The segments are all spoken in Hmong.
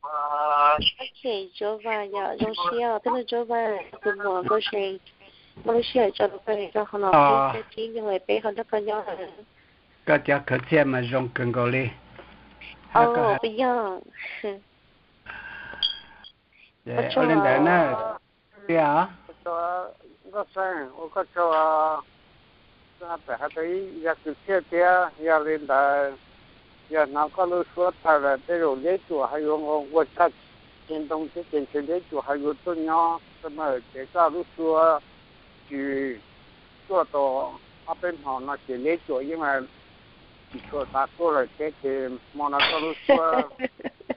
Ntsuab Vaj yom, zoo siab os tij laug Ntsuab Vaj, tus muam Nkauj See muaj lub sij hawm tso rau koj rau qhov no, peb nyob, peb ho nrog koj nyob. Koj cov khawv txhiaj mas zoo kawg nkaus li. Yog, ua li ntawd na. Nkauj See, ua koj tsaug, pem hais tias yog kwv tij thiab, yog li ntawd, yog hnov koj lub suab tawm lawm tej zaum Liab Cuam ho yuav nqua tshaj txiag ntoo thiab ces ntshe Liab Cuam ho yuav tuaj nyob, txawm mas ces koj lub suab tsis tuaj tau ob peb hmo no ces Liab Cuam yeej tsis tshua xav tuaj lawm thiab ces hmo no koj lub suab,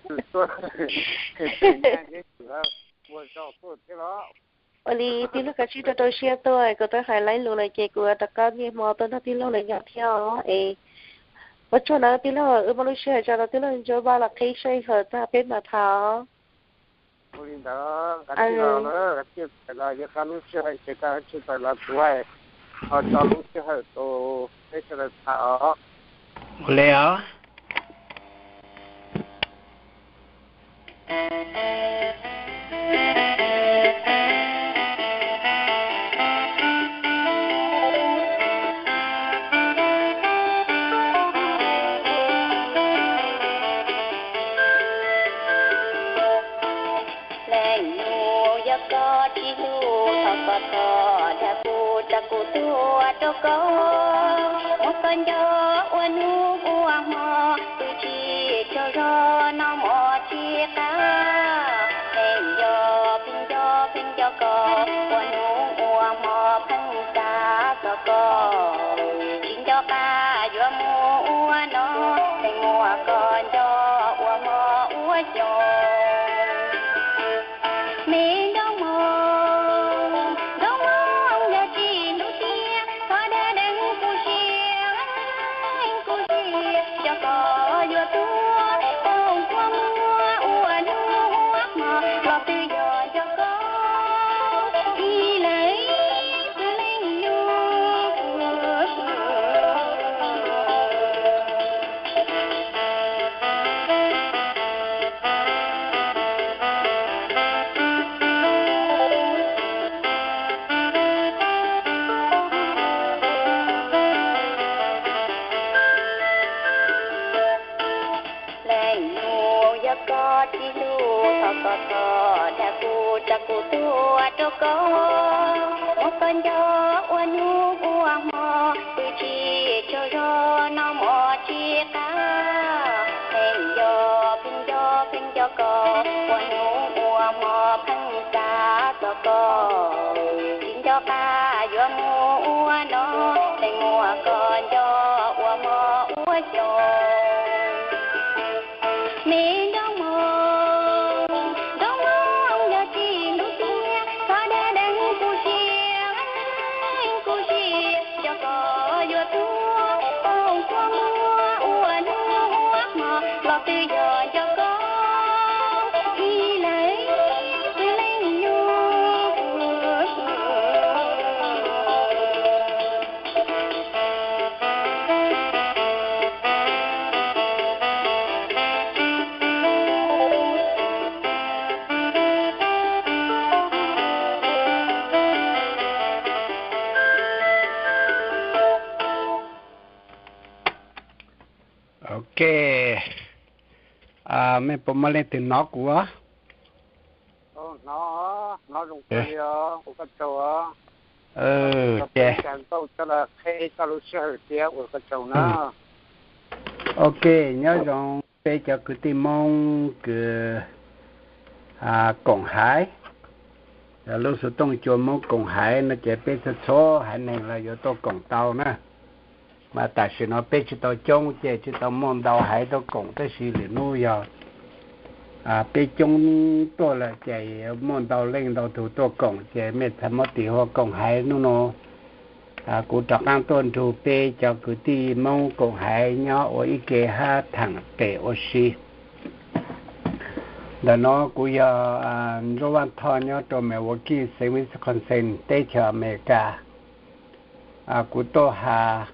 lub suab, Liab Cuam ua zog tuaj thiab los. Ua li tij laug kav tsij rau rau siab tuaj, kuv twb hais laib lus lawm ces kuv rov qab niaj hmo tuaj nrog tij laug lawv nyob thiab os. Es ua tsaug na tij laug, wb muaj lub sij hawm tso rau tij laug Ntsuab Vaj los qhib sij hawm tag peb mam tham. Ua li ntawd, kav tsij los, kav tsij tawm los, yog koj lub sij hawm ces koj kav tsij tawm los, kuv ho tso lub sij hawm rau peb sawv daws tham os. Ua li os. Leej nus, yog koj tsis hlub, thov koj thov dag kuv, tso kuv tuaj rau koj, muab koj nco ua hnub ua hmo, pw tsis tsaug zog noj mov tsis qab. Pheej nco, pheej nco, pheej nco koj, ua hnub ua hmo pheej xav txog koj, tsis nco qab yuav mus ua no, pheej muab koj nco ua hmo ua xyoo. Me nrog mos, nrog mos, yog tsis hnub tiag, thov dag deev kuv siab, kuv siab, nco koj yuav tuag, koom kua muag ua hnub ua hmo, los twb yog nco koj ib leeg xwb leej nus. Leej nus, yog koj tsis hlub, thov koj thov dag kuv, tso kuv tuaj rau koj, muab koj nco ua hnub ua hmo, pw tsis tsaug zog noj mov tsis qab. Pheej nco, pheej nco, pheej nco koj, ua hnub ua hmo pheej xav txog koj, tsis nco qab yuav mus ua no, pheej muab koj nco ua hmo ua xyoo. Me nrog mos, nrog mos, yog tsis hnub tiag, thov dag deev kuv siab, kuv siab, nco koj yuav tuag, koom kua muag ua hnub ua hmo, los twb yog nco koj ib leeg xwb leej nus. Ok, mej puas muaj leej twg hnov kuv? Ok, nyob zoo peb cov kwv tij Moob kws koom haiv, lub xov tooj cua Moob koom haiv no ces peb txhua txhua haiv neeg los yuav tuaj koom tau na. Mas tam sim no peb tsis tau coob ces tsis tau muaj ntau haiv tuaj koom, tab sis lwm hnub yog peb coob tuaj lawm ces muaj ntau leej ntau tug tuaj koom ces mej txhad muab tis hu koom haiv. Hnub no kuv rov qaab tuaj nrug peb cov kwv tij Moob koom haiv nyob ua ib ke hab thaam pem ua si. Ntawm no kuv yog Ntsuab Vaj Thoj nyob rau Milwaukee, xeev Wisconsin, teb chaws Amelikas. Kuv tuaj has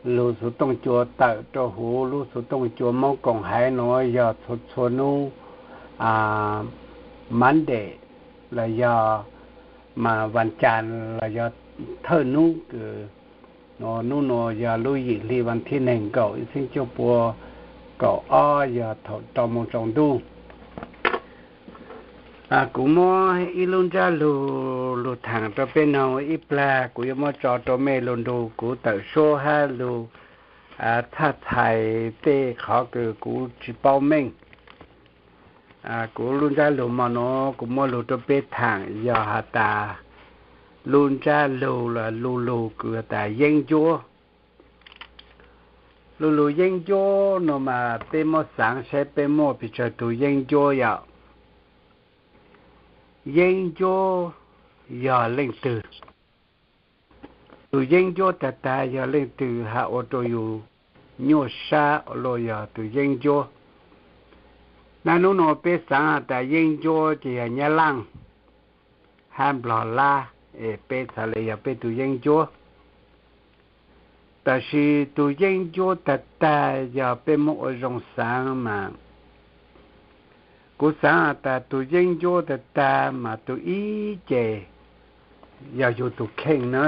lug xuv tooj cua tawm rau huv lub xuv tooj cua Moob koom haiv nuav yog txhua txhua nub Monday los yog mas vas cas los yog thawj hnub kws, hnub nuav yog lub yim hli vas thib neeg nkaum ib txhiab cuaj pua kaum ob yog thaum rau moos tsaus ntuj. Kuv muab ib lub ntsab lug lug thaam rau peb noog ib plag, kuv yuav muab tso rau mej lug nrug kuv tawm suab hab lug txhaj txhais tej qhov kws kuv tsis paub meej. Kuv lub ntsab lug mo nuav kuv muab lug rau peb thaam yog has tas lub ntsab lug los lu lug kws has tas yeeb ncuab. Lu lug yeeb ncuab nuav mas peb muab xaav saib peb muaj pes tsawg tug yeeb ncuab yom. Yeeb ncuab yog leej twg? Tug yeeb ncuab tag tag yog leej twg has ua rua yug nyuaj sab ua luaj yog tug yeeb ncuab? Naj nub nuav peb xaav has tas yeeb ncuab ces yog Nyab Laaj hab Nplog Lab, es peb txhad le yog peb tug yeeb ncuab. Tab sis tug yeeb ncuab tag tag yog peb muab ua zoo xaav mas, kuv xaav has tas tug yeeb ncuab tag tag mas tug ib ces yog yug tug kheej na.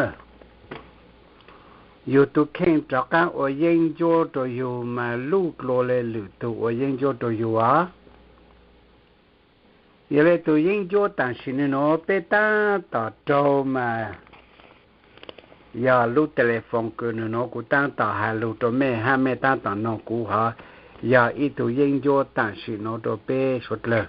Yug tug kheej rov qaab ua yeeb ncuab rua yug mas luj dlua le lwm tug ua yeeb ncuab rua yug os. Yog le tug yeeb ncuab taam sim nwg nuav peb taab tom raug mas yog lub telephone kws nwg nuav kuv taab tom has lug rua mej hab mej taab tom noog kuv hov, yog ib tug yeeb ncuab taam sim nuav rua peb suav dlawg.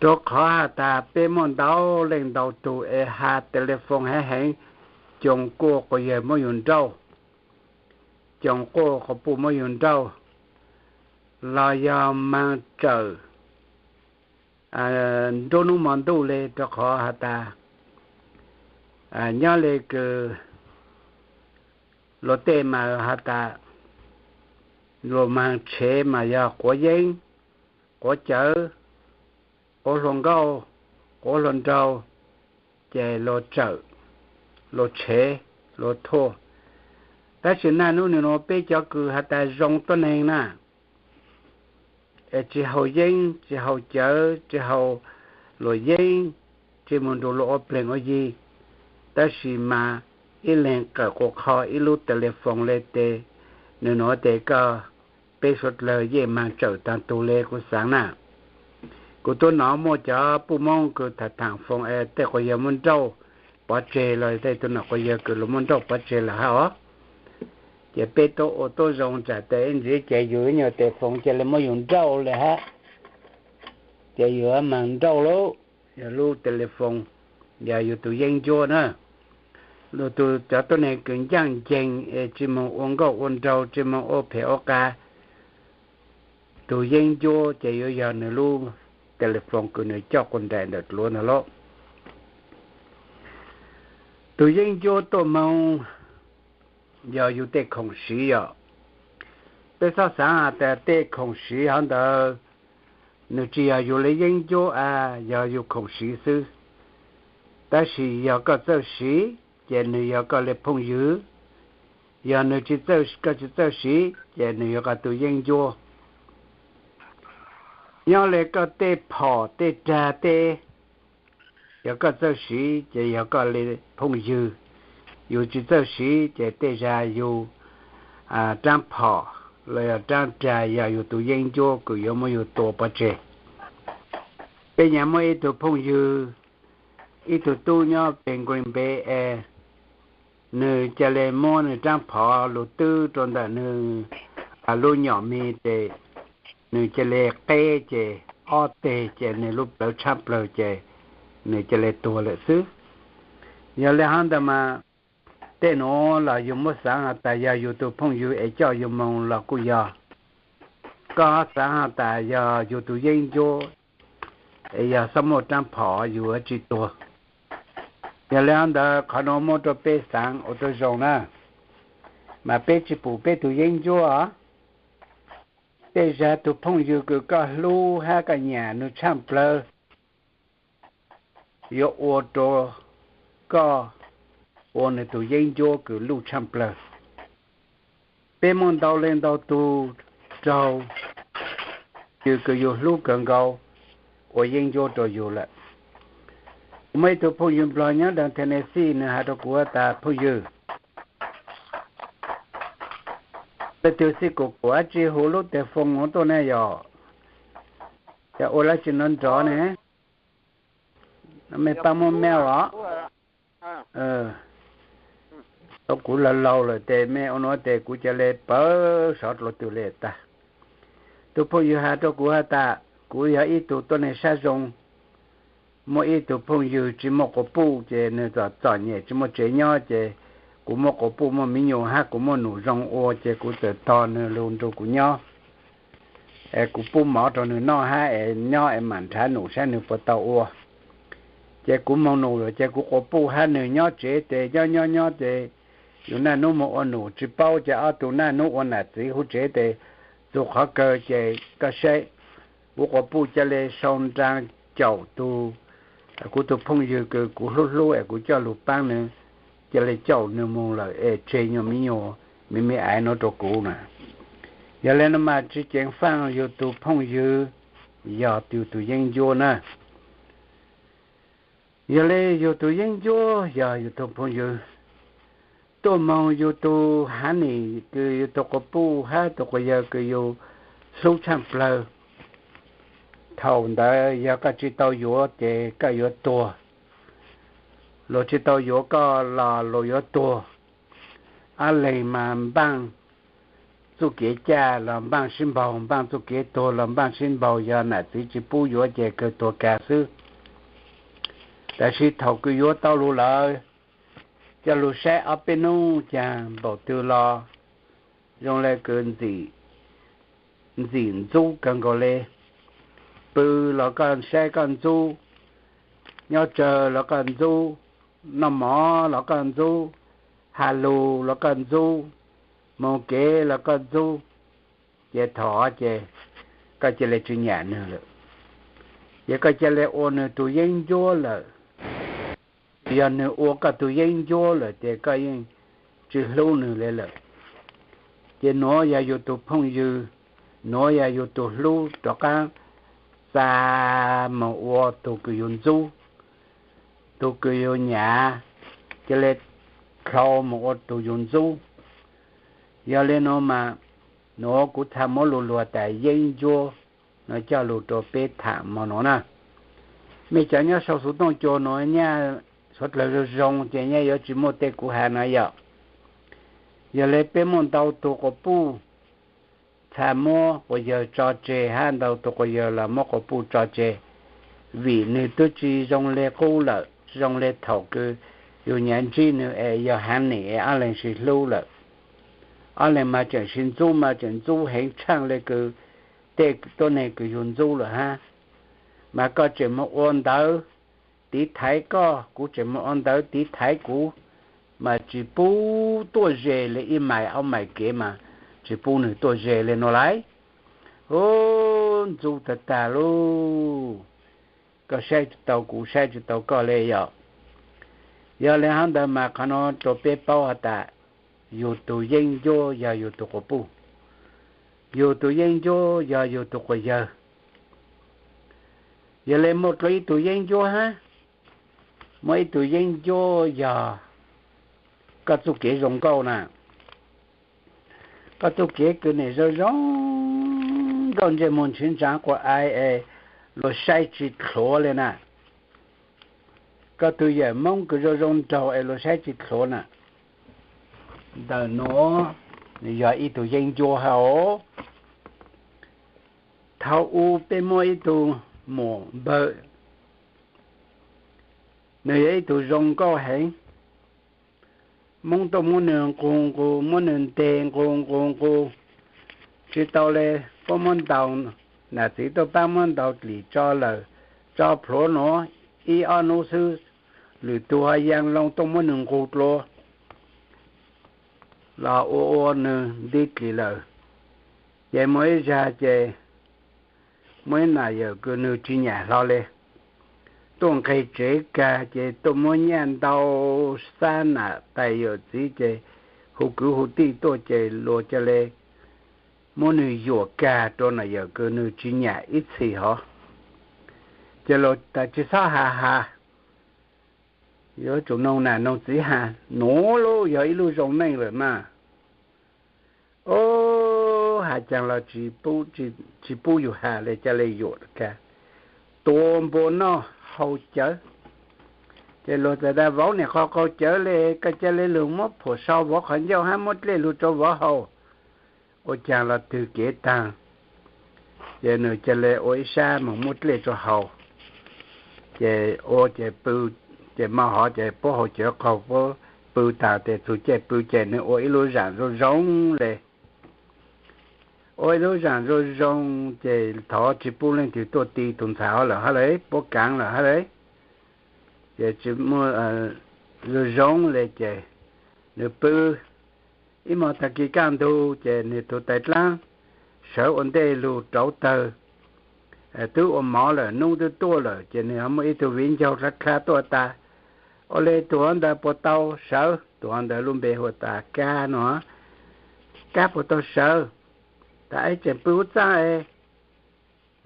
Rua qhov has tas peb muaj ntau leej ntau tug es has telephone heev heev, coom quaj quas yawg muab yug nrauj, coom quaj quas puj muab yug nrauj, los yog maag tsawm nruab nub mo ntuj le, rua qhov has tas nyob le kws luag tej mas has tas luag maag tshev mas yog quav yeeb, quav cawv, quav hluas nkauj, quav hluas nraug, ces luag tsawm, luag tshev, luag thuaj. Tab sis naj nub nwg nuav peb cov kws has tas zoo tuab neeg na, es tsi haus yeeb, tsi haus cawv, tsi haus luam yeeb, tsi moog nrug luag ua pleg ua yig, tab sis mas ib leeg qawm quas qho ib lub telephone le tes, nwg nuav tes koj, peb suav dlawg yeej maag tsawm taag tug le kuv xaav na. Kuv tuab nov muaj cov puj Moob kws tham thaam foos es tej quas yawg muab nrauj pov tseg los tej tug nom quas yawg kws luag muab nrauj pov tseg lawm hab os. Ces peb tuab ua tuab zoo tsam tes ib ntsis ces yug ib nyuag tes foos ca le muab yug nrauj le hab, ces yug maag nrauj lauj. Yog lub telephone yog yug tug yeeb ncuab na. Lug tug cov tuab neeg kws ncaaj nceeg es tsi moog ua nkauj ua nraug, tsi moog ua phem ua qas, tug yeeb ncuab ces yuav yog nwg lub telephone kws nwg coj quas nraim ntawm dluav ntawd lauj. Tug yeeb ncuab tuaj moog yog yug tej khoom siv yom. Peb txhob xaav has tas tej khoom siv hov ntawd nwg tsi yog yug le yeeb ncuab a, yog yug khoom siv xwb. Tab sis yog koj txawj siv ces nwg yog koj le phooj ywg, yog nwg tsi, koj tsi txawj siv ces nwg yog koj tug yeeb ncuab. Nyob le koj tej phom tej rag tej, yog koj txawj siv ces yog koj le phooj ywg, yug tsi txawj siv ces tej zag yug raab phom los yog raab rag yog yug tug yeeb ncuab kws yuav muab yug tua pov tseg. Peb nyam muaj ib tug phooj ywg, ib tug tub nyob peg Green Bay es nwg ca le muab nwg raab phom lug twb rua ntawm nwg lub nyom me tes, nwg ca le qeb ces ob teg ces nwg lub plawv tshab plawg ces nwg ca le tuag lawm xwb. Yog le hov ntawd mas tej nuav los yug muab xaav has tas yog yug tug phooj ywg es coj yug moog los kuj yog. Koj xaav has tas yog yug tug yeeb ncuab es yog xob muaj raab phom yug yuav tsi tuag. Yog le hov ntawd qhov nuav muab rua peb xaav ua tuab zoo na, mas peb tsi pum peb tug yeeb ncuab. Tej zag tug phooj ywg kws koj hlub hab koj nyam nwg tshaj plawg yuav ua rua koj ua nwg tug yeeb ncuab kws luj tshaj plawg. Peb muaj ntau leej ntau tug raug ywg kws yug hlub kawg nkaus ua yeeb ncuab rua yug lawm. Kuv muaj ib tug phooj ywg nplog nyob nram Tennessee, nws has rua kuv has tas, phooj ywg, leej twg xij kuas kuv dab tsi hu lub tes foos nuav tuaj ne yog, yog ua dlaab tsi nrov nrov ne, mej paab muab mail os. Tau kuv laug laug lawm tes mej ua nuav tes kuv ca le pawv sov dlua twg le tag. Tug phooj ywg has rua kuv has tas, kuv yog ib tug tuab neeg sab zoo, muaj ib tug phooj ywg tsi muaj quas puj ces nwg txom txom nyem tsi muaj tsev nyob ces kuv muaj quas puj muaj mi nyuas hab kuv muaj num zoo ua ces kuv txawm tog nwg lug nrug kuv nyob, es kuv pub mov rua nwg noj hab es nyob es mam nrhav num saib nwg puas tau ua. Ces kuv moog num lawm ces kuv quas puj hab nwg nyob tsev tes nyob nyob nyob tes yus naj nub moog ua num tsi paub ces ob tug naj nub ua nam txiv huv tsev tes txug qhov kawg ces koj saib, kuv quas puj ca le sau nra caum tug, kuv tug phooj ywg kws kuv hlub hlub es kuv coj lug paab nwg, ca le caum nwg moog lawm es tseg nyuas mi nyuas me me aiv nuav rua kuv na. Yog le nuav mas tsi ceev faaj yug tug phooj ywg yog yug tug yeeb ncuab na. Yog le yug tug yeeb ncuab yog yug tug phooj ywg, tuaj moog yug tug hav nim kws yug tug quas puj hab tug quas yawg kws yug hlub tshaaj plawg. Thaum ntawd yog koj tsi tau yuav ces koj yuav tuag, luag tsi tau yuav koj los luag yuav tuag. Ob leeg mas npaaj txuj kev caj los npaaj sib npaug, npaaj txuj kev tuag los npaaj sib npaug, yog nam txiv tsi pub yuav ces kawg tuag kag xwb. Tab sis thaum kws yuav tau lug lawm, coj lug saib ob peb nub caag npaum twg los zoo le kws ntxim ntxub kawg nkaus le. Pw los koj saib koj ntxub, nyob tsawg los koj ntxub, noj mov los koj ntxub, has lug los koj ntxub, moog kev los koj ntxub, ces thaum ces koj ca le tsi nyam nwg lawm, ces koj ca le ua nwg tug yeeb ncuab lawm. Yog nwg ua koj tug yeeb ncuab lawm ces koj yeej tsi hlub nwg le lawm. Ces nuav yog yug tug phooj ywg, nuav yog yug tug hlub rov qaab xa moog ua tug kws yug ntxub, tug kws yug nyam, ca le dlhau moog ua tug yug ntxub. Yog le nuav mas, nuav kuv txhaj muab lug lug tas yeeb ncuab no coj lug rua peb tham mo nuav na. Mej cov nyob sau xuv tooj cua nuav nyaj suav dlawg zoo zoo ces nyaj yuav tsi muaj tej kuv has no yom. Yog le peb muaj ntau tug quas puj txhaj muab quas yawg tso tseg hab ntau tug quas yawg los muab quas puj tso tseg, vim nwg twb tsi zoo le qub lawm, tsi zoo le thaum kws yug nyav ntsib nwg es yog hav nim es ob leeg sib hlub lawm. Ob leeg mas tseem sib ntxub mas tseem ntxub heev tshaaj le kws tej tuab neeg kws yug ntxub lawm hab. Mas koj tseem moog ua ntawv tiv thaiv koj, kuv tseem moog ua ntawv tiv thaiv kuv, mas tsi pub tuaj ze le ib mais ob mais kev mas tsi pub nwg tuaj ze le nuav lauj. Ub, ntxub tag tag lauj. Koj saib tsi tau kuv, saib tsi tau koj le yom. Yog le hab ntawd mas qhov nuav rua peb paub has tas, yug tug yeeb ncuab yog yug tug quas puj, yug tug yeeb ncuab yog yug tug quas yawg. Yog le muaj dlua ib tug yeeb ncuab hab, muaj ib tug yeeb ncuab yog koj txuj kev zoo nkauj na. Koj txuj kev kws nim zoo zoo nkauj, ntsej muag ntshiv ntsaa quas aiv es luag saib tsi dlhuav le na. Koj tug yawm Moob kws zoo zoo nraug es luag saib tsi dlhuav na. Ntawm nuav yog ib tug yeeb ncuab hab os. Thaum u peb muaj ib tug muam npawg, nws yog ib tug zoo nkauj heev. Moob tuaj muab nws nqug nqug, muab nws nteg nqug nqug nqug tsi tau le, puab muab ntaus, nam txiv tuaj paab muab ntaus dlim tso lawm, tso plhuav nuav ib ob nub xwb, lwm tug ho yaa loo tuaj muab nws nqug dlua los ua ua nws nti dlim lawm. Ces muaj ib zag ces muaj ib nam yawm kws nws tsi nyam hlo le, tuaj nqeg tsev kag ces tuaj muab nyaj ntau xab nam tais yawm txiv ces hu kwv hu tij tuaj ces luag ca le muab nws yuam kag rau na yawm kws nws tsis nyam ib txhis hov. Ces los tas tsis txhob has has, yuav tsum noog nam noog txiv has, nuav lub yog ib lub zoo neej lawm mas. Ob, has caag los tsis pub yus has le, ca le yuam kag, tua npua noj haus cawv. Ces luag tas tas vauv niam qhov qaug cawv le, koj ca le lug muab phuam sau vauv qhov ncauj hab muab dlej lug rau vauv haus. Ua caag los twg kev taag, ces nws ca le ua ib sab moog muab dlej rau haus. Ces ua ces pw, ces mo hov ces puab haus cawv qaug puab pw taag tes txug caij pw ces nws ua ib lub zaam zoo zoo le. Ua ib lub zaam zoo zoo, ces thov tsis pub leej twg tuaj ti tug ntxhais hov lawm hab le, puab kaav lawm hab le. Ces tsis muaj, zoo zoo le ces nws pw. Ib mo taag kis kaj ntug ces nwg tug tais dlaab sawv ua ntej lug rauv tawg, twb ua mov lawm, nub twb tuaj lawm, ces nwg ho muaj ib tug viv ncaug dlha dlha tuaj tas, ua le tug hov ntawd puas tau sawv? Tug hov ntawd lub npe hu tas Kab no. Kab puas tau sawv? Tas es tseem pw ub txaab es.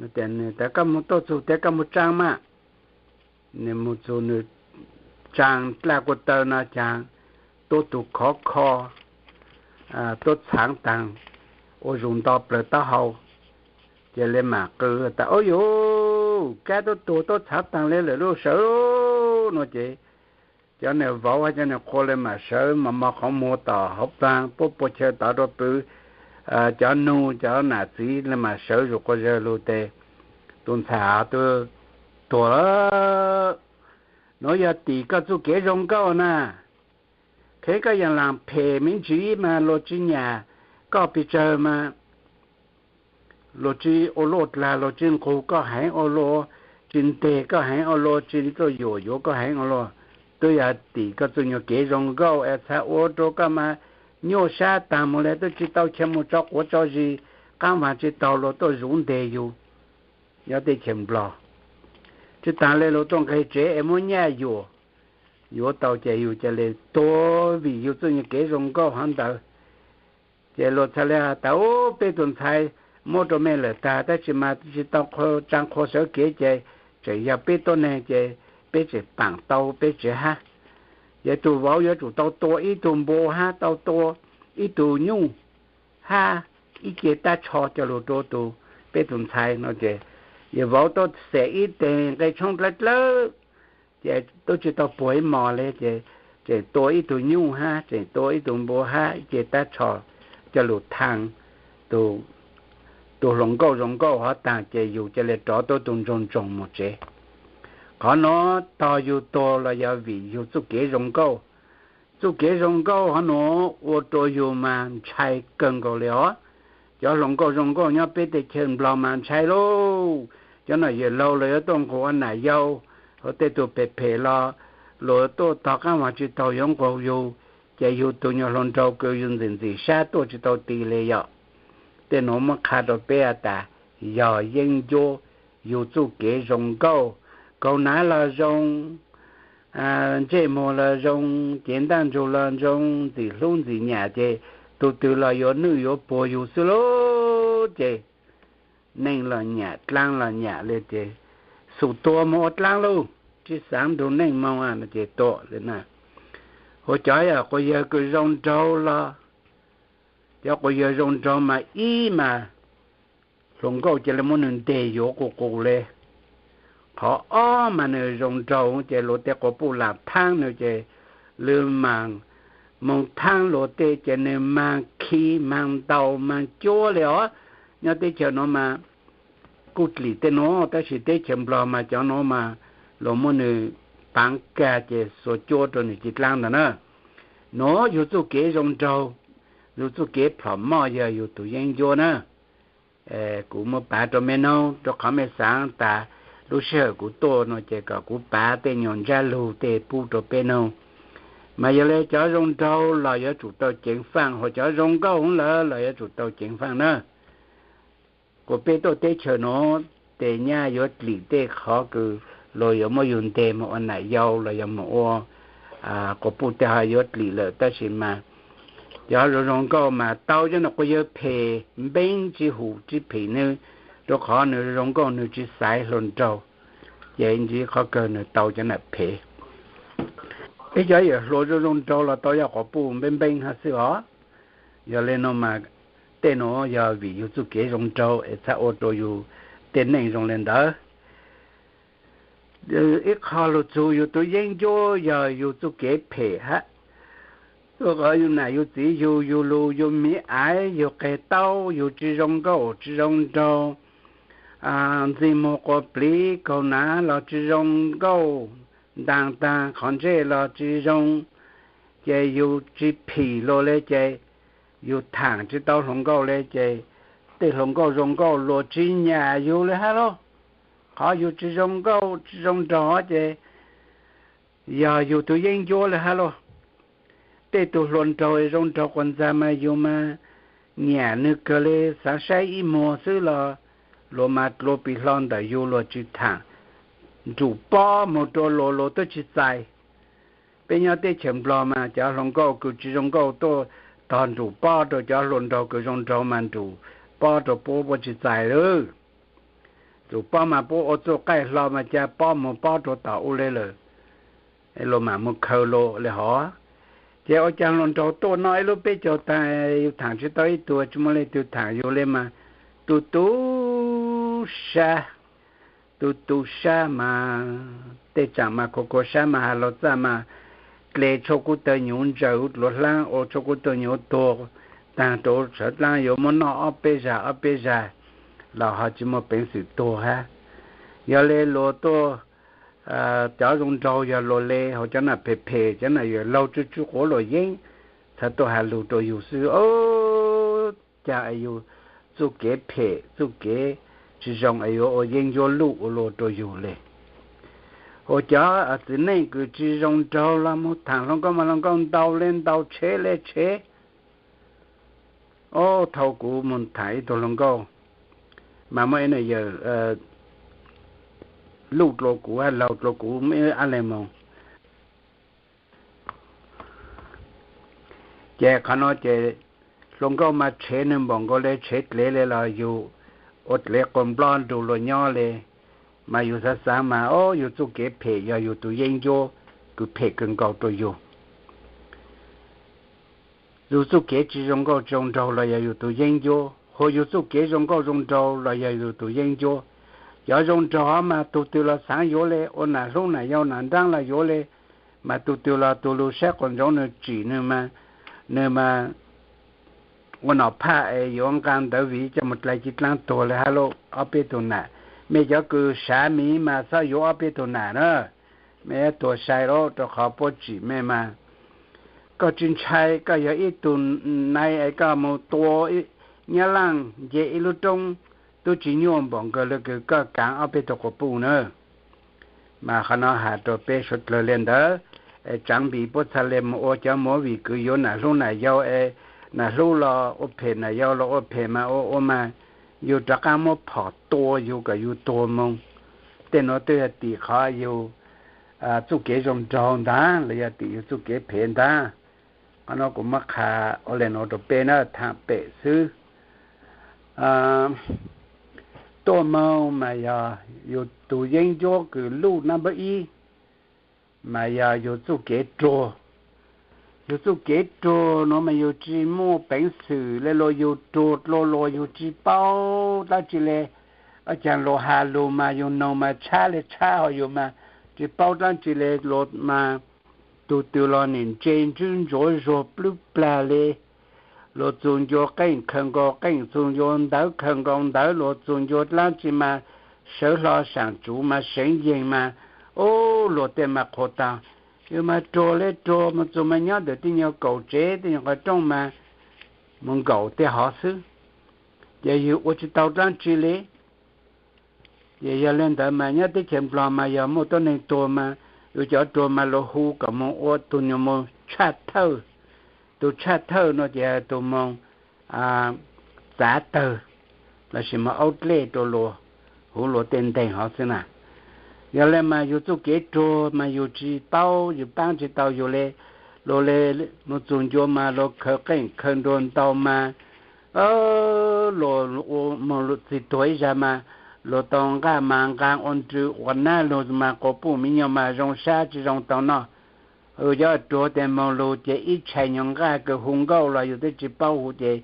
Nwg tas koj moog tuaj txug tes koj moog tsaa mas. Nwg moog txug nwg tsaa dlaj kuj taw no caag tuab tug khov kho, tuab txhaav taag ua zug nto plawg taub hau. Ces le maam qw tas, Ub yuv, Kab tuab tuag tuab txhaav taag le lawm lauj, sawv lauj no ces cov nwg vauv hab cov nwg qhua le maam sawv mos mos qhov muag tom hauv paag puab pua chaw tod rua pw. Cov nug cov nam txiv le maam sawv zug quas zawg lug tes tug ntxhais hov twb tuag lawm. Nuav yog tim koj txuj kev zoo nkauj na. Kheev koj yaam laam phem me ntsis mas luag tsis nyam koj pes tsawg mas luag tsis ua luaj dlaag, luag tsis nqug koj heev ua luaj, tsis nteg koj heev ua luaj, tsis tuaj yuam yuav koj heev ua luaj. Twb yog tim koj txuj nyuas kev zoo nkauj es txhad ua rua koj mas nyuaj sab taag moog le, twb tsis tau chaw moog tso quav tso zis, qaab vaag tsis taug luag tuaj zuv nteg yug nyob teb chaws Nplog. Tsis taag le luag tuaj nqeg tsev es muab nyaj yuam, yuav tau ces yug ca le tuag vim yug txuj nyuas kev zoo nkauj hov ntawd. Ces luag txhad le has tas, Ub, peb tug ntxhais muab rua mej lawm taag, tab sis mas tsis tau tsaa qhua sawv kev ces tseem yog peb tuab neeg ces peb tseem paam tau peb tsev hab. Ces tug vauv yuav tsum tau tua ib tug npua hab tau tua ib tug nyuj hab ib ce tab tsho coj lug rua tug, peb tug ntxhais no ces, yawg vauv tuaj xaem ib teg nqe tshoob dlawb dlawb, ces tub tsis tau puag ib mos le ces tseem tua ib tug nyuj hab tseem tua ib tug npua hab ib ce tab tsho coj lug thaag tug hluas nkauj zoo nkauj hov taag ces yug ca le rov tuab tug ntsoog ntsoog moog tsev. Qhov nuav tog yug tuag los yog vim yug txuj kev zoo nkauj. Txuj kev zoo nkauj hov nuav ua rua yug mas ntshai kawg nkaus le os. Cov hluas nkauj zoo nkauj nyob peb teb chaws Nplog mas ntshai lauj. Cov nom yawm laug los yuav tuaj nqug ua nam yau, hab tej tug phem phem los luag tuaj tog qaab vaag tsis taug yuav nqug yug, ces yug tug nyuas hluas nraug kws yug ntxim ntxim sab tuaj tsis tau ti le yom. Tej nuav muab qha rua peb has tas yog yeeb ncuab yug txuj kev zoo nkauj. Kaug nav los zoo, ntsej muag los zoo, cev ntaj ntsug los zoo, ntxim hlub ntxim nyam ces tug twg los yuav nwj yuav puag yug xwb lauj. Ces neej los nyam, dlaab los nyam le ces xum tua moog ua dlaab lauj, tsis xaav nrug neej moog ces tua le na. Ua cov yog quas yawg kws zoo nraug los, cov quas yawg zoo nraug mas ib mas hluas nkauj ca le muab nwg nteg yuav qus qus le. Qhov ob mas nwg zoo nraug ces luag tej quas puj laam thaab nwg ces lwg maam moog thaab luag tej ces nwg maag khi maag ntaus maag cuab le os. Nyob teb chaws nuav mas kuj dlim tej nuav tab sis teb chaws Nplog mas cov nuav mas luag muab nwg paav kag ces xuas cuab rua nwg ci dlaab ntawd na. Nuav yug txuj kev zoo nraug, yug txuj kev plhom moj yog yug tug yeeb ncuab na. Kuv muab paav rua mej noog rua qhov mej xaav tas lub sij hawm kuv tuaj nuav ces kom kuv paav tej nyuas ntsab lug tej pub rua peb noog. Mas yog le cov zoo nraug los yuav tsum tau ceev faaj, hos cov zoo nkauj lawm los yuav tsum tau ceev faaj na. Kuas peb tuaj teb chaws nuav tes nyaj yuav dlim tej qhov kws luag yuav muab yug nteg moog ua nam yau los yog moog ua quas puj tej ho yuav dlim lawm tab sis mas Cov zoo zoo nkauj mas tau cov nam quas yawg phem npeeb tsis hum tsis phim nws, rau qhov nws zoo zoo nkauj nws tsis xaiv hluas nraug, ces ntxiv qhov kawg nws tau cov nam phem. Ib cov yawm hluas zoo zoo nraug los tau yog quas puj npeeb npeeb hab xwb os. Yog le nuav mas tej nuav yog vim yug txuj kev zoo nraug es txhaj ua rua yug tej neej zoo le ntawd. Ib qho lug txug yug tug yeeb ncuab yog yug txuj kev phem hab. Ua qhov yug nam yug txiv yug, yug lug yug miv aiv yug qeg taub yug tsis zoo nkauj tsis zoo nraug, ntxig muag quas pliv kaug nav los tsis zoo nkauj, ntaag taag qhov ntsej los tsis zoo, ces yug tsis phim luas le ces yug thaam tsis tau hluas nkauj le ces tej hluas nkauj zoo nkauj luas tsis nyam yug le hab lauj. Qhov yug tsis zoo nkauj tsis zoo nraug ces yog yug tug yeeb ncuab le hab lauj. Tej tug hluas nraug zoo nraug quas ntxag mas yug mas nyam nwg kawg le, xaav saib ib muag xwb los luas mas dlua pis hlo ntawm yug luas tsis thaam nrug pob moog rua luas, luas tub tsis txais. Peb nyob teb chaws Nplog mas cov hluas nkauj kws tsis zoo nkauj tuaj tog nrug pob rua cov hluas nraug kws zoo nraug mas nrug pob rua puab, puab tsis txais lawm. Nrug pob mas puab ua txuj qaij hlo mas ca pob moog pob rua tom u le lawm, luas mam moog khaws luas le hov. Ces ua caag hluas nraug tuaj noj ib lub peb caug taag, yug thaam tsis tau ib tug, tsis muaj leej twg thaam yug le mas tu tu sab, tu tu sab mas tej tsaam mas khua khua sab mas has lug txaj mas dle tshuaj kub tawg nyuv ntsaws dluav dlaab ua tshuaj kub tawg nyuv tuag taag rua sawv dlaab yuav muab noj ob peb zag ob peb zag los ho tsis muaj peev xwm tuag hab. Yog le luas tuaj, cov zoo nraug yog luas le hauv cov nam phem phem, cov nam yawm laug tsw tsw quav luas yeeb txhad tuaj has lug rua yug xwb. Caag es yug txuj kev phem txuj kev tsis zoo es yuav ua yeeb ncuab luj ua luas rua yug le. Ua cov txiv neej kws tsis zoo nraug los moog thaam hluas nkauj mas hluas nkauj ntau le ntau, tshev le tshev. Ob, thaum kuv moog thaam ib tug hluas nkauj mas muaj ib nam yawm luj dlua kuv, laug dlua kuv, muaj ib ab le moog. Ces qhov nuav ces hluas nkauj mas tshev nwg npaum nkaus le, tshev dlev le los yug ua dlev quas nplob nrug luas nyob le. Mas yug xaav xaav mas, o, yug txuj kev phem yog yug tus yeeb ncuab kws phem kawg nkaus rua yug. Yug txuj kev tsis zoo nkauj zoo nraug los yog yug tus yeeb ncuab, hos yug txuj kev zoo nkauj zoo nraug los yog yug tus yeeb ncuab. Cov zoo nraug mas tug twg los xaav yuav le, ua nam hlub nam yau nam nraab los yuav le, mas tug twg los tug lug saib quas ntsoov nwg tsim nwg mas, nwg mas ua nom phaj es yuav nqaa ntawv viv coj moog dlai ci dlaab tuag le hab lauj. Ob peb tug nam, mej cov kws sav miv mas txhob yuav ob peb tug nam na. Mej yuav tuag sai lauj, rua qhov puab tsim mej mas koj tsis ntshai, koj yog ib tug nai es koj moog tua nyab laaj nce ib lub roob tub tsis nyuaj npaum nkaus le kws koj kaav ob peb tug quas puj na. Mas qhov nuav has rua peb suav dlawg le ntawd, es tsaav npis puab txhad le moog ua cov movie kws yuav nam hlub nam yau es nam hlub los ua phem nam yau los ua phem mas ua ua mas yug rov qaab muab phom tua yug kom yug tuag moog. Tej nuav twb yog tim qhov yug txuj kev zoo nraug ntaag los yog tim yug txuj kev phem ntaag. Qhov nuav kuv muab qha ua le nuav rua peb na, thaam pem xwb. Tuaj moog mas yog yug tug yeeb ncuab kws luj nab npawb ib, mas yog yug txuj kev ruag. Yug txuj kev ruag nuav mas yug tsis muaj peev xwm le luas, yug ruag dlua luas yug tsis paub dlaab tsi le. Ob caag luas has lug mas yug noog mas tshab le tshab, ho yug mas tsis paub dlaab tsi le. Luas mas tug twg los nim ntse ntswb ntsuav zuag plwb plag le. Luas txug ncua qeej khaws nkaus qeej, txug ncua ntawv khaws nkaus ntawv, luas txug ncua dlaab tsi mas sawv hlo saam tsuv mas seev yeeg mas, ub, luas tej mas qhuas taag. Yug mas ruag le ruag, moog txug mas nyob ntawm tej nyuag kaum tsev tej nyuag qhov rooj mas moog nkaum tej hov xwb, ces yug ua tsis tau dlaab tsi le. Ces yog le ntawd mas nyob teb chaws Nplog mas yog muaj tuab neeg tuag mas yug cov ruag mas luas hu kom moog ua tug nyuag moog tshaj thawj. Tug tshaj thawj nuav ces tug moog txav tawg lossis moog aub dlej rua luas, huv luas tej nteeg hov xwb na. Yog le mas yug txuj kev ruag mas yug tsis paub, yug paab tsis tau yug le. Luag le, mus txug ncua mas luag khaws qeej khaws nruas ntau mas, luag moog txig tuag ib zag mas luag tau nqaj mas nqaa ua nrw ua nab lug mas quas puj miv nyuas mas zoo sab tsi zoo tau noj. Yog ruag tes moog lug ces ib tshais nyuas nqaj kws hu nkauj los yug twb tsi paub hu ces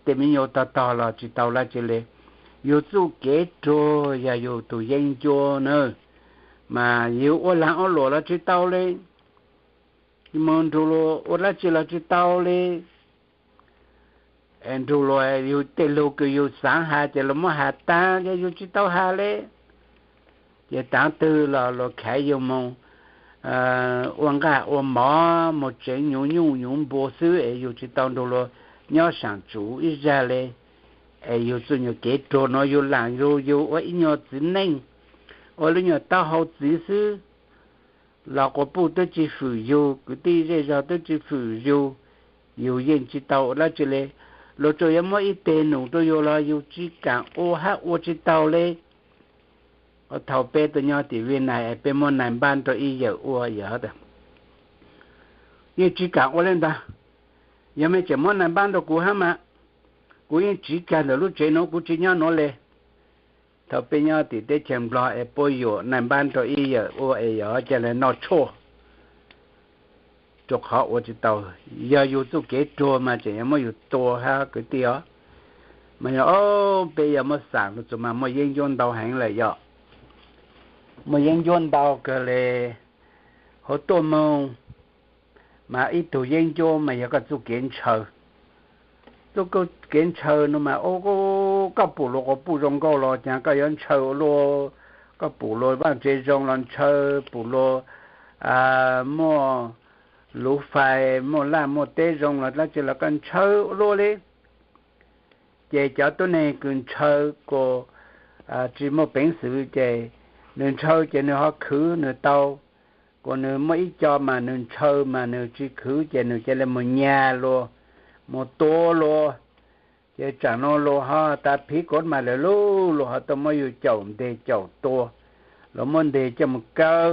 tej miv nyuas tog tog los tsi tau dlaab tsi le. Yug txuj kev ruag yog yug tug yeeb ncuab na, mas yug ua laag ua luam los tsi tau le, moog nrug luag ua dlaab tsi los tsi tau le. Nrug luag yug tej lug kws yug xaav has ces luag muab has taag ces yug tsi tau has le. Ces taav twg los luag khaiv yug moog ua nqaj ua mov, moog tseev nyuv nyuj nyuv npua xwb es yug tsi tau nrug luag nyob saam tsuv ib zag le. Es yug txuj nyuas kev ruag nuav yug laam lug yug ua ib nyuas txiv neej, ua lub nyuas taub hau txiv xwb los quas puj twb tsi fwm yug, kwv tij zej zog twb tsi fwm yug, yug yeej tsi tau ua dlaab tsi le. Luag tsuas yuav muab ib teg num rua yug los yug tsi kaam ua hab ua tsi tau le. Thaus peb tuaj nyob tim Vij Nais es peb muab nais npab rua ib yawm ua yog yeej tsi kaam ua le ntag. Yog mej tseem muab nais npab rua kuv hab mas kuv yeej tsiv kag ntawm lub tsev nuav, kuv tsi nyob nuav le. Thaus peb nyob tim teb chaws Nplog es puab yuam nais npab rua ib yawm ua es yog ca le noj tshuaj rua qhov ua tsi tau. Yog yug txuj kev ruag mas tseem yuav muab yug tua hab kwv tij os. Mas yog peb yog muab xaam lug txug mas muaj yeeb ncuab ntau heev lawm yog, muaj yeeb ncuab ntau kawg le. Hab tuaj moog mas ib tug yeeb ncuab mas yog koj txuj kev ntshaw. Txuj kev ntshaw nuav mas koj pum luag quas puj zoo nkauj los caag koj yuav ntshaw ua luaj. Koj pum luag vaaj tse zoo los ntshaw, pum luag muaj luv fais muaj laj muaj teb zoo los dlaab tsi los koj ntshaw ua luaj le. Ces cov tuab neeg kws ntshaw kuas tsi muaj peev xwm ces nws ntshaw ces nws ho khwv nws tau. Kuas nws muaj ib co mas nws ntshaw mas nws tsi khwv ces nws ca le moog nyag luag, moog tua luag. Ces tsaam nuav luag ho tas phiv kuas mas lawm lub luag ho tuaj muab yug caum nteg caum tua, luag muab nteg coj moog kaw.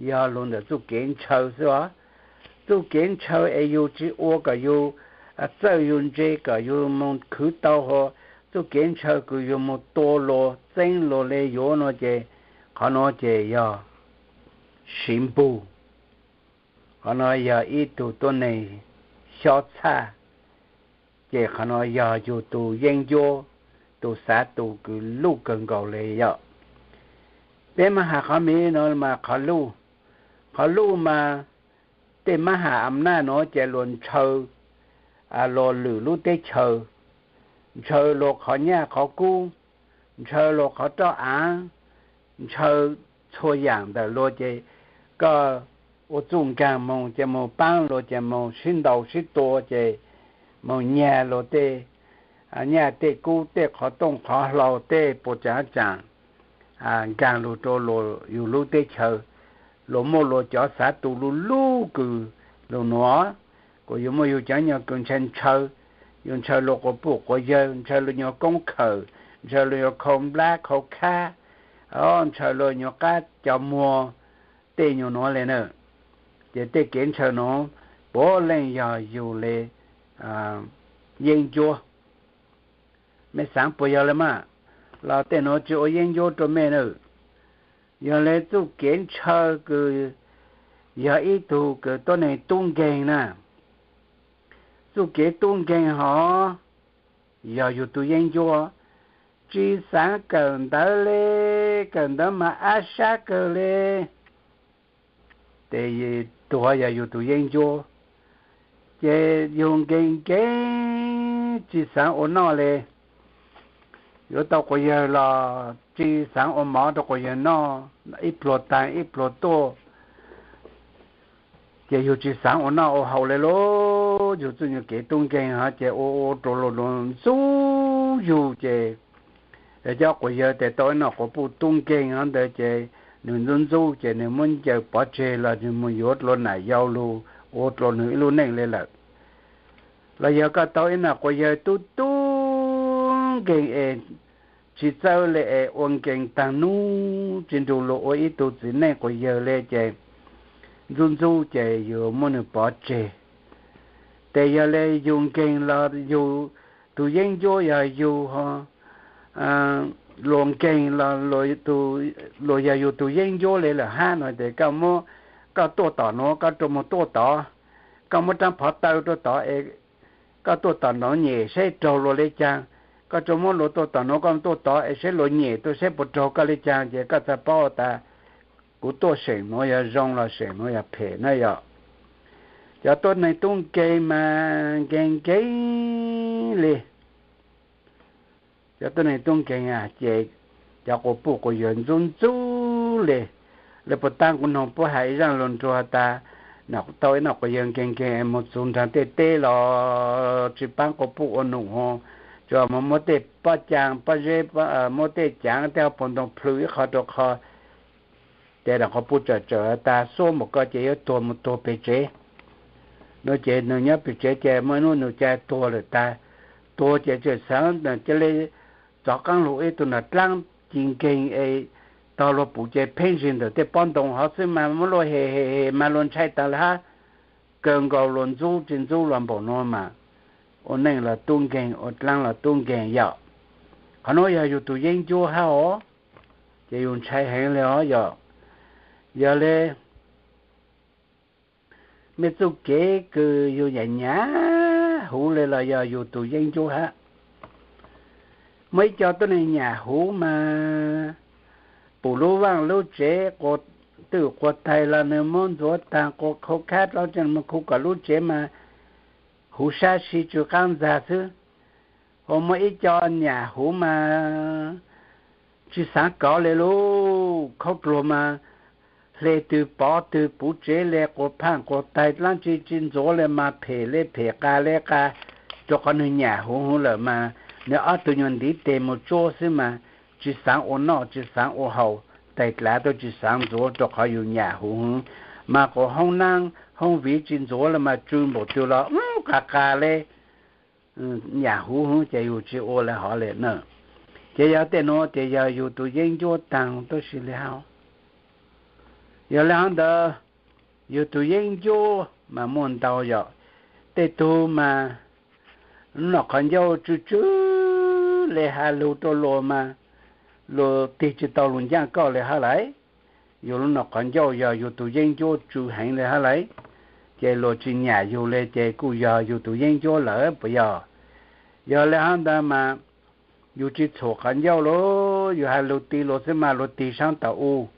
Yog lug ntawm txuj kev ntshaw xwb os. Txuj kev ntshaw es yug tsi ua kom yug txawj yug ntse kom yug moog khwv tau hab txuj kev ntshaw kws yug moog tua luag txeeb luag le yuav nuav ces qhov nuav ces yog siv npug. Qhov nuav yog ib tug tuab neeg xyob txhaj, ces qhov nuav yog yug tug yeeb ncuab, tug xav tu kws luj kawg nkaus le yog. Peb mab has qhov miv nuav mas qhov luj, qhov luj mas tej mab has am naj nuav ces luag ntshaw luag lwm lub teb chaws, ntshaw luag qhov nyaj qhov kub, ntshaw luag qhov roj aav, ntshaw txhua yaam ntawm luag ces koj ua txuj nkaag moog ces moog paab luag ces moog sib ntaus sib tua ces moog nyag luag tej nyaj tej kub tej qhov tooj qhov hlau tej puas tsaam tsaam nkaag lug rua luag yug lub teb chaws. Luag muaj luag cov xav tu luj luj kws lug nuav, kuas yug muaj yug cov nyuag kws ntshaw ntshaw, yug ntshaw luag quas puj quas yawg, ntshaw luag nyuag koob khawm, ntshaw luag nyuag khau nplab khau khab, ntshaw luag nyuag qab cov muag, tej nyuag nuav le na. Ces tej kev ntshaw nuav puav leej yog yug le yeeb ncuab. Mej xaav puas yog le mas, los tej nuav tsi ua yeeb ncuab rua mej na. Yog le txuj kev ntshaw kws yog ib tug kws tuab neeg tub nkeeg na. Txuj kev tub nkeeg hov yog yug tug yeeb ncuab, tsi xaav kawm ntawv le, kawm ntawv mas ab sab kawg le. Ces tug hov yog yug tug yeeb ncuab, ces yug nkeeg nkeeg tsi xaav ua noj le. Yuav tau quas yawg los tsi xaav ua mov rau quas yawg noj, ib pluag taag ib pluag tuaj. Ces yug tsi xaav ua noj ua haus le lauj. Yug txuj nyuag kev tub nkeeg hov ces ua ua rua luag ntxub yug ces cov quas yawg tes tau ib nom quas puj tub nkeeg hov ntawd ces nws ntxub ntxub ces nws muab ncaws pov tseg los nws mus yuav dlua nam yau lug ua dlua nws ib lub neej le lawm. Los yog koj tau ib nom quas yawg tub tub nkeeg es tsi txawb le es ua nkeeg taag nub tsi nrug luag ua ib tug txiv neej quas yawg le ces ntxub ntxub ces yus muab nws pov tseg. Ces yog li yus nkeeg los yus tus yeeb ncuab yog yus, luag nkeeg los luag yog yus tus yeeb ncuab li lawm hab no ces koj muab, koj tuaj tom nuav koj rua moog tuaj tod, koj muab rab phov taw rua tod es koj tuaj tom nuav nyem saib raug luag li caag. Koj rua muab luag tuaj tom nuav koj tuaj tod es saib luag nyem tuaj saib puas raug koj li caag ces koj txhaj paub tas kuv tuaj seem nuav yog zoo los seem nuav yog phem na yom. Cov tuab neeg tub nkeeg mas nkeeg nkeeg li. Cov tuab neeg tub nkeeg ces cov quas puj quas yawg ntxub ntxub li. Lawv puas taab kuv noog puab has ib zaaj lug nrug tas, tau ib noj quas yawg nkeeg nkeeg moog txug nraag tej teb los tsi paab quas puj ua num, tsuas moog muab tej pob caa pob zeb, muab tej caav tej hauv paus ntoo plhws ib qho rua qho. Ces nram quas puj tsawm tsawm tas xuab npaum ko ces yuav tuag moog tuag pem tsev. Nuav ces nws nyob pem tsev ces muaj ib nub nws ca tuag lawm tas, tuag ces txawm xaav cia li txov qaab lug ib tug nraag dlaab ci nkeeg es tog luag pum ces pheeb zig ntawm tej pob ntoo hov xwb mas muab luag hem hem hem mas luag ntshai taag le hab. Kawg nkaus luag ntxub tsi ntxub los npaum nuav mas ua neej los tub nkeeg ua dlaab los tub nkeeg yom. Qhov nuav yog yug tus yeeb ncuab hab os, ces yus ntshai heev li os yom. Yog li mej txuj kev kws yus nyam nyam huv li los yog yus tus yeeb ncuab hab. Muaj ib co tuab neeg nyam huv mas pum lub vaaj lub tsev, twj quas taig los nws muab ntxuav taag, quas khau khab dlov tsees moog khu kom lub tsev mas huv sab si tsw qaab ntxag xwb. Ho muaj ib co nyam huv mas tsi xaav kov li lub khaub dluag mas hle twg pov twg puv tsev li, quas phaaj quas taig dlaab tsi tsi ntxuav li mas phem li phem qa li qa, rua qhov nwg nyam huv huv lawm mas nws ob tug nyuas ntiv tes mus tsuab xwb mas tsi xaav ua noj tsi xaav ua haus, taig dlav tuaj tsi xaav ntxuav rua qhov yus nyam huv huv. Mas quas hoob naab hoob viv tsi ntxuav li mas tsw npaum twg los qa qa li. Nyam huv huv ces yus tsi ua li hov li na. Ces yog tej nuav ces yog yus tus yeeb ncuab taag tuab si li hab. Yog li hov ntawd yus tus yeeb ncuab mas muaj ntau yom. Tej tug mas lub nom qhov ncauj tsw tsw li has lug rua luag mas luag tig tsi tau lug ncaaj koj li hab lawm. Yus lub nom qhov ncauj yog yus tus yeeb ncuab tsw heev li hab lawm, ces luag tsi nyam yus li ces kuj yog yus tus yeeb ncuab lawm puas yog? Yog li hab ntawd mas yus tsi txhuam qhov ncauj lauj, yus has lug tig luag xwb mas luag tig saab tau u.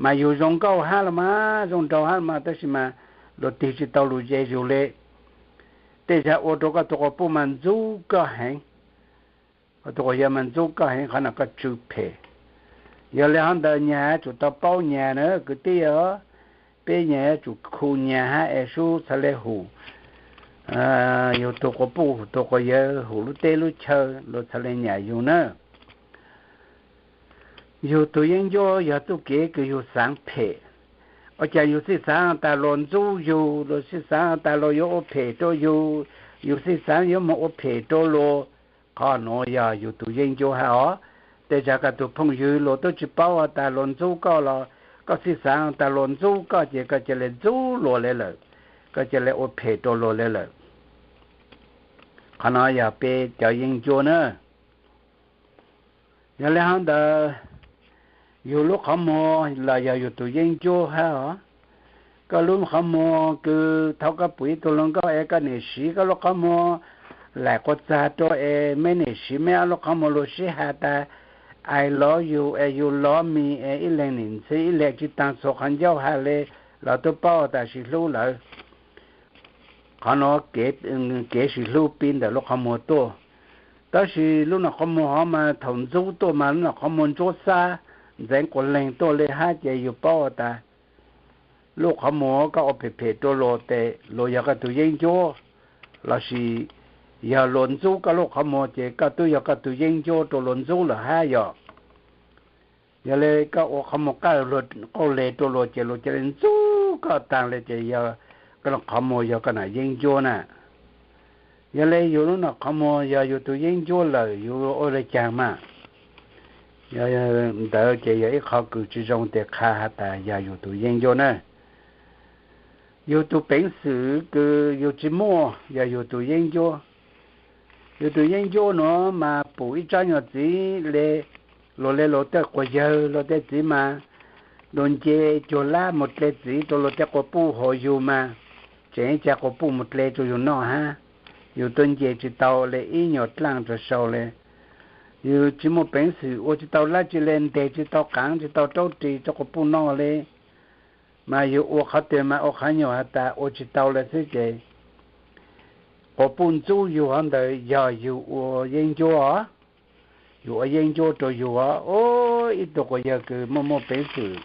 Mas yus zoo nkauj hab los mas zoo nraug hab los mas tab sis mas luag tig tsi tau lug ze yus li. Tej zag ua rua koj tus quas puj mas ntxub koj heev, koj tus quas yawg mas ntxub koj heev, qhov no koj tsw phem. Yog li hov ntawd nyag yuav tsum tau paub nyag na kwv tij os. Peb nyag yuav tsum khu nyag hab es sub txhad le hum yus tus quas puj tus quas yawg, hum lub teb lub chaw, luag txhad le nyam yus na. Yus tus yeeb ncuab yog txuj kev kws yus xaav phem. Ua cas yus txhij xaav tas luag ntxub yus, luag txhij xaav tas luag yuav ua phem rua yus, yus txhij xaav yuav moog ua phem rua luag? Qhov nuav yog yus tus yeeb ncuab hab os. Tej zag koj tus phooj ywg luag tub tsi paub tas luag ntxub koj los koj txhij xaav tas luag ntxub koj ces koj ca le ntxub luag li lawm, koj ca le ua phem rua luag li lawm. Qhov no yog peb cov yeeb ncuab na. Yog li hov ntawd yus lub qhov muag los yog yus tus yeeb ncuab hab os. Koj lub qhov muag kws thaum koj pum ib tug hluas nkauj es koj niam siv koj lub qhov muag laim quas txag rua es meb niam siv meb ob lub qhov muag luag sib has tas I love you es you love me es ib leeg nim ntxhi ib leeg tsi taag txhua qhov ncauj has le los tub paub tas sis hlub lawm. Qhov nuav kev sis hlub pib ntawm lub qhov muag tuaj. Tab sis lub nom qhov muag hov mas thaum ntxub tuaj mas lub nom qhov muag ntsuab xab ntxeev quas leeg tuaj li hab ces yus paub tas lub qhov muag koj ua phem phem rua luag tes luag yog koj tus yeeb ncuab, lossis yog luag ntxub koj lub qhov muag ces koj tub yog koj tus yeeb ncuab rua luag ntxub lawm hab yom. Yog li koj ua qhov muag qauj le rua luag ces luag ca le ntxub koj taag le ces yog koj lub qhov muag yog koj nom yeeb ncuab na. Yog li yus lub nom qhov muag yog yus tus yeeb ncuab lawm yus ua le caag mas? Yog ntawd ces yog ib qho kws tsi zoo tes qha has tas yog yus tus yeeb ncuab na. Yug tug peev xwm kws yug tsi muaj yog yug tug yeeb ncuab. Yug tug yeeb ncuab nuav mas pum ib tsob nyuag txiv le, luas le luas tej quas yawg luas tej txiv mas luas nce cuag lab moog dle txiv rua luas tej quas puj, hos yug mas tseem ib ca quas puj moog dle rua yug noj hab. Yug tuaj nce tsi tau le ib nyuag dlaaj rua sau le. Yug tsi muaj peev xwm ua tsi tau dlaab tsi le, nteg tsi tau qaav tsi tau raub ris rua quas puj noj le. Mas yug ua qhov twg mas ua qhov nyuag has tas ua tsi tau le xwb ces quas puj ntxub yug hov ntawd yog yug ua yeeb ncuab. Yug ua yeeb ncuab rua yug os. Ib tug quas yawg kws muaj muaj peev xwm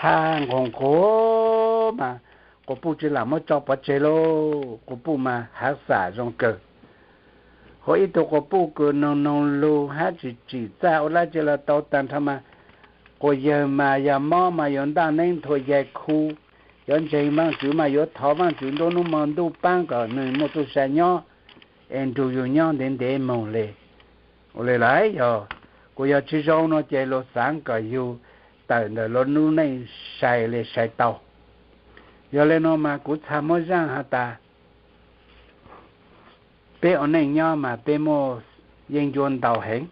hab nquag nquag mas quas puj tsi lam muab tso pov tseg lauj. Quas puj mas hav xam zoo kawg. Hos ib tug quas puj kws noog noog lug hab tsim tsim txaj ua dlaab tsi los tau taag nrho mas quas yawg mas yog mob mas yuav ntaj neeb nthua yai khu, yuav ntseeg Vaajtswv mas yuav thov Vaajtswv nruab nub mo ntuj paab kom nwg muaj txuj sa nyob es nrug yug nyob ntev ntev moog le. Ua le lawm yog, kuas yog tsi zoo no ces luas xaav kom yug tawm ntawm luas lub neej sai le sai tau. Yog le nuav mas kuv txhaj muab zaaj has tas peb ua neej nyob mas peb muaj yeeb ncuab ntau heev.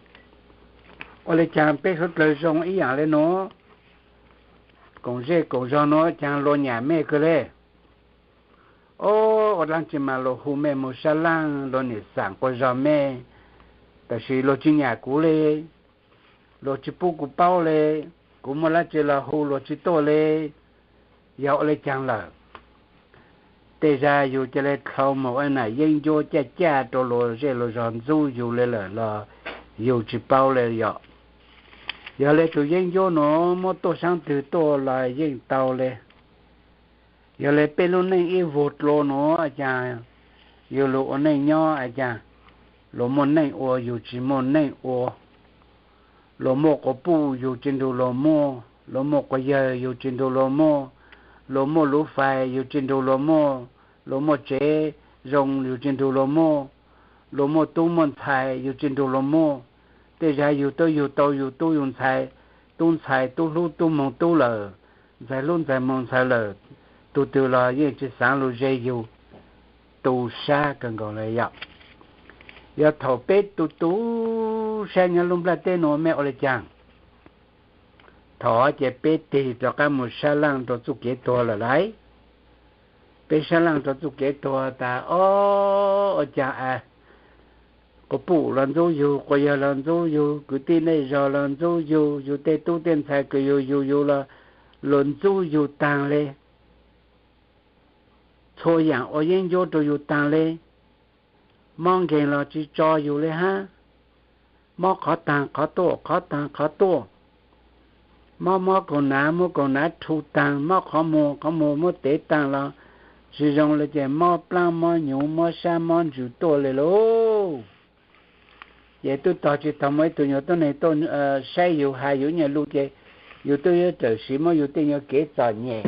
Ua le caag peb suav dlawg zoo ib yaam le nuav, koom zej koom zog nuav caag luas nyam mej kawg le. Ob, ua dlaab tsi mas luas hu mej moog sab laaj, luas nyam xaam quas zog mej, tab sis luas tsi nyam kuv le, luas tsi pub kuv paub le, kuv muaj dlaab tsi los hu luas tsi tuaj le. Yog ua le caag lawm, tej zag yug ca le dlhau moog ua nam yeeb ncuab caj caj rua luas zej luas zog ntxub yug le lawm los yug tsi paub le yom. Yog le tug yeeb ncuab nuav muab tuaj saab twg tuaj los yeej tau le. Yog le peb lub neej ib vuag dlua nuav caag, yug lug ua neej nyob caag, luas muaj neej ua yug tsi muaj neej ua, luas muaj quas puj yug tsi nrug luas muaj, luas muaj quas yawg yug tsi nrug luas muaj, luas muaj luv fais yug tsi nrug luas muaj, luas muaj tsev zoo yug tsi nrug luas muaj, luas muaj tub muaj ntxhais yug tsi nrug luas muaj. Tej zag yug twb yug tau yug tub yug ntxhais, tub ntxhais tub hlub tub moog tub lawm, ntxhais hlub ntxhais moog ntxhais lawm, tug twg los yeej tsi xaav lug ze yug. Tu sab kawg nkaus le yom. Yog thaum peb tu tu sab nyob lub nplaj teb nuav mej ua le caag? Thaum ces peb tig rov qab moog sab laaj rua txuj kev tuag lawm lauj. Peb sab laaj rua txuj kev tuag tas ob, ua caag a, quas puj los ntxub yug, quas yawg los ntxub yug, kwv tij neej zog los ntxub yug, yug tej tub tej ntxhais kws yug yug yug los luas ntxub yug taag le. Txhua yaam ua yeeb ncuab rua yug taag le. Mob nkeeg los tsi tso yug le hab. Mob qhov taag qhov tuaj, qhov taag qhov tuaj. Mob mob kaug nav, muab kaug nav rhu taag, mob qhov muag, qhov muag muab tev taag los tsi zoo le ces mob plaab mob nyuv mob sab mob ntsws tuaj le lauj. Ces tub tog tsi tog muaj ib tug nyuag tuab neeg tuaj saib yug has yug nyuag lug ces yug twb yuav rawm siv muab yug tej nyuag kev txom nyem,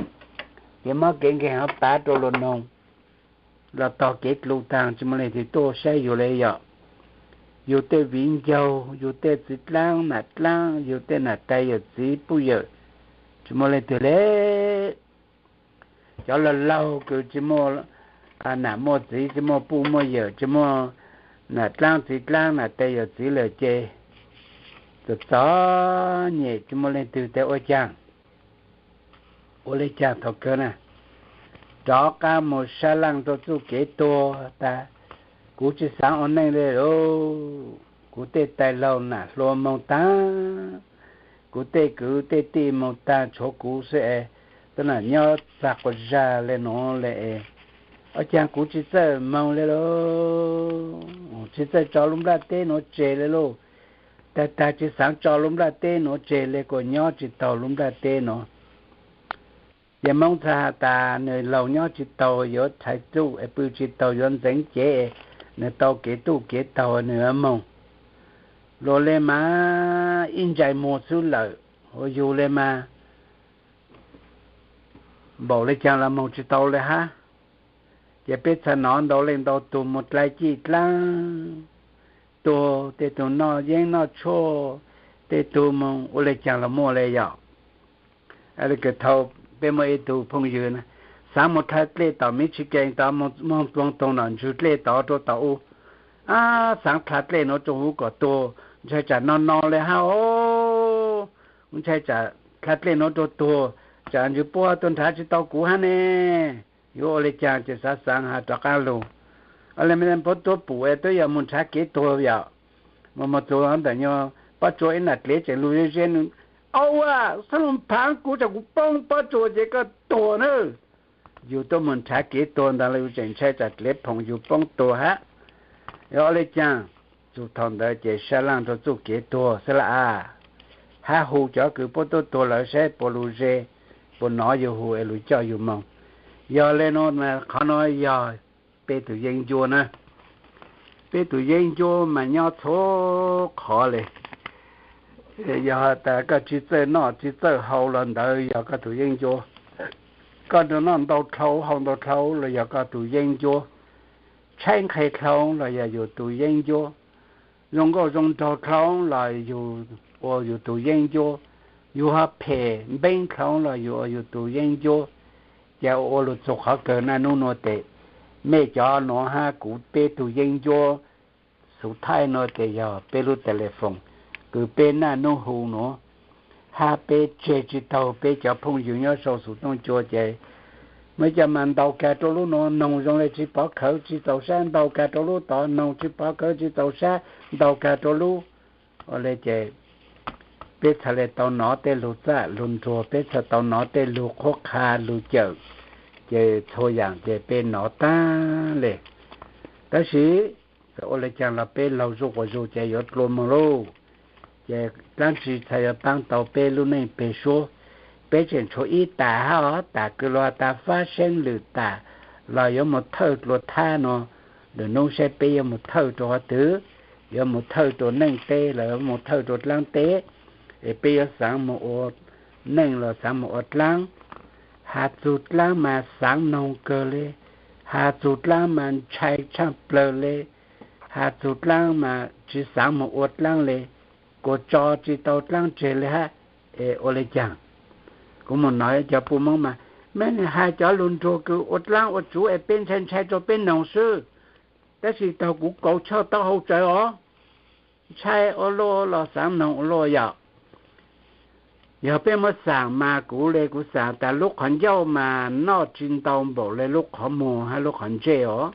kev mob kev nkeeg ho pav rua luas noog los tog kev dlua taag tsi muaj leej twg tuaj saib yug le yom. Yug tej viv ncaus, yug tej txiv dlaab nam dlaab, yug tej nam tais yawm txiv puj yawm, tsi muaj leej twg le. Cov laug laug kws tsi muaj nam muaj txiv, tsi muaj puj muaj yawm, tsi muaj nam dlaab txiv dlaab nam tais yawm txiv lawm ces txom txom nyem tsi muaj leej twg tes ua caag. Ua le caag thaum kawg na, rov qab moog sab laaj rua txuj kev tuag tas, kuv tsi xaav ua neej le lauj. Kuv tej tais laug nam hluas moog taag, kuv tej kwv tej tij moog taag, tshuav kuv xwb es, tab nam nyob txag quas zag le nuav le es, ua caag kuv tsi txawj moog le lauj, tsi txawj tso lub nplaj teb nuav tseg le lauj. Tag tag tsi xaav tso lub nplaj teb nuav tseg le kuas nyob tsi taug lub nplaj teb nuav. Ces Moob txhaj has tas nws laug nyob tsi taug yuav rhais txuj es pw tsi taug yuav ntxeev cev, nws tau kev txuj kev taug nws yuav moog. Luas le mas ib ntsais muag xwb lawm, ua yug le mas npaum le caag los moog tsi tau le hab. Ces peb txhaj nov ntau leej ntau tug moog dlai cij dlaab, tuag, tej tug noj yeeb noj tshuaj, tej tug moog ua le caag los muaj le yom. Thaum peb muaj ib tug phooj ywg na, Xaav mus dlha dlej tom Michigan tod, moog Washington no ntswg dlej tod rua tom u. Ab, xaav dlha dlej nuav rua huv kom tuag, ntshai tsam no no le hab os. Ntshai tsam dlha dlej nuav rua tuag, tsam ntswg puab tuaj nrhav tsi tau kuv hab ne. Yuav ua le caag ces xaav xaav has rov qaab lug. Ua le, puab tuab pum es twb yog mus nrhav kev tuag yom. Mus mus txug ntawm nyuag pob tsuas ib nam dlev tseem lug ze ze, Au, xaav lug phaav kuv, tsam kuv poob pob tsuas ces koj tuag nawb. Yug tuaj mus nrhav kev tuag ntawd los yug tseem ntshai tsam dlev phoom yug poob tuag hab. Yog ua le caag? Txug thaum ntawd ces sab laaj rua txuj kev tuag xwb lawm. Hab hu cov kws puab tuab tuag lawm saib puas lug ze, puas nov yug hu es lug coj yug moog. Yog le nuav, qhov nuav yog peb tug yeeb ncuab na. Peb tug yeeb ncuab mas nyob txhua qhov le. Yog tas koj tsi txawj noj tsi txawj haus los ntawd yog koj tug yeeb ncuab. Koj noj ntau dlhau haus ntau dlhau los yog koj tug yeeb ncuab. Tshaib nqhis dlhau los yog yug tug yeeb ncuab. Zoo nkauj zoo nraug dlhau los yug ua yug tug yeeb ncuab. Yug ho phem npeeb dlhau los yug ua yug tug yeeb ncuab. Ces ua lug txug qhov kawg naj nub nuav tes, mej cov nuav hab kuv peb tug yeeb ncuab xuv thaij nuav tes yog peb lub telephone kws peb naj nub hu nuav, hab peb tseg tsi taug peb cov phooj ywg nyob sau xuv tooj cua ces muaj cov mas ntaus kag rua lub nuav, noog zoo le tsi pov khawv tsi txaus sab, ntaus kag rua lub tod, noog tsi pov khawv tsi txaus sab, ntaus kag rua lub. Ua le ces peb txhad le tau nov tej lug txaj lug nruag, peb txhad tau nov tej lug qhuab qha lug cawm, ces txhua yaam ces peb nov taag le. Tab sis txawm ua le caag los peb laug zuj quas zug ces yuav dlua moog lauj. Ces dlaab tsi txhad yuav paab tau peb lub neej peg suab? Peb tseem tshuav ib tas hab os, tas kws lug has tas fab seeb lwm tas los yuav mus thawj dlua thab nuav. Lwm nub saib peb yuav mus thawj rua qhov twg, yuav mus thawj rua neej teb los yuav mus thawj rua dlaab teb, es peb yuav xaav mus ua neej los xaav mus ua dlaab. Has txug dlaab mas xaav noog kawg le, has txug dlaab mas ntshai tshaaj plawg le, has txug dlaab mas tsi xaav mus ua dlaab le, kuas tso tsi tau dlaab tseg le hab. Es ua le caag? Kuv mus nov cov puj Moob mas, mej has cov lug nruag kws ua dlaab ua tsuv es peb ntshai ntshai rua peb noog xwb. Tab sis taug kuv kauv choj taub hau tsawv os, ntshai ua luaj los xaav noog ua luaj yom. Yog peb muab xaam mas kuv le kuv xaam tas lub qhov ncauj mas noj tsi ntau npaum le lub qhov muag hab lub qhov ntsej os.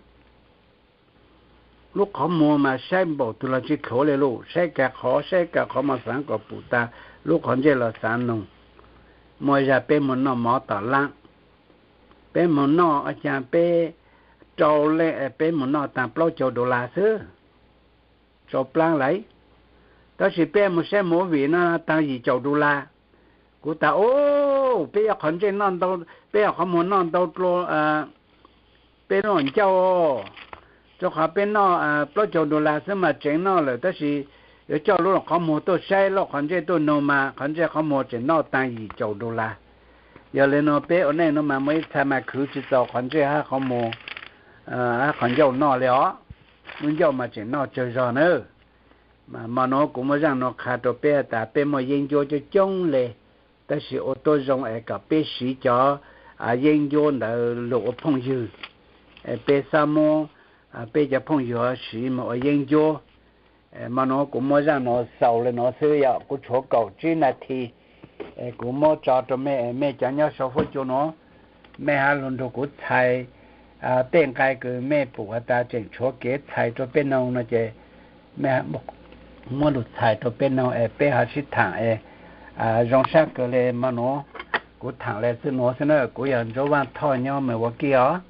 Lub qhov muag mas saib npaum twg los tsi dlhuav le lauj, saib kag qhov saib kag qhov mas xaav kom pum tas, lub qhov ntsej los xaav noog. Muaj zag peb mus noj mov tom laab, peb mus noj ua caag peb rau leej peb mus noj taag plaub caug dollar xwb, rau plaab lawm. Tab sis peb mus saib movie no taag yim caum dollar. Kuv tas, u, peb yuav qhov ntsej noj ntau, peb yuav qhov muag noj ntau dlua peb lub ncauj, rua qhov peb noj plaub caug dollar xwb mas tseev noj lawm, tab sis yuav coj lub qhov muag tuaj saib lub qhov ntsej tuaj noog mas qhov ntsej qhov muag tseem noj taag yim caum dollar. Yog le nuav peb ua neej nuav mas muaj ib txha mas khwv tsi txaus qhov ntsej hab qhov muag hab qhov ncauj noj le os. Lub ncauj mas tseem noj tsawg zog nawb. Mas mo nuav kuv muaj zaaj nuav qha rua peb tas peb muaj yeeb ncuab coob coob le, tab sis ua tuab zoo es kom peb siv cov yeeb ncuab ntawd lug ua phooj ywg. Peb xab muab peb cov phooj ywg siv moog ua yeeb ncuab. Mo nuav kuv muaj zaaj nuav xaus le nuav xwb, yog kuv tshuav kaum tsib nas this, kuv muab tso rua mej, mej cov nyob sau huab cua nuav, mej hab lug nrug kuv txhais tej nqai kws mej pum has tas tseem tshuav kev txhais rua peb noog no ces mej muab lug txhais rua peb noog es peb ho sib thaam es zoo sab kawg le. Mo nuav kuv thaam le xwb nuav xwb na, kuv yog Ntsuab Vaaj Thoj nyob Milwaukee os.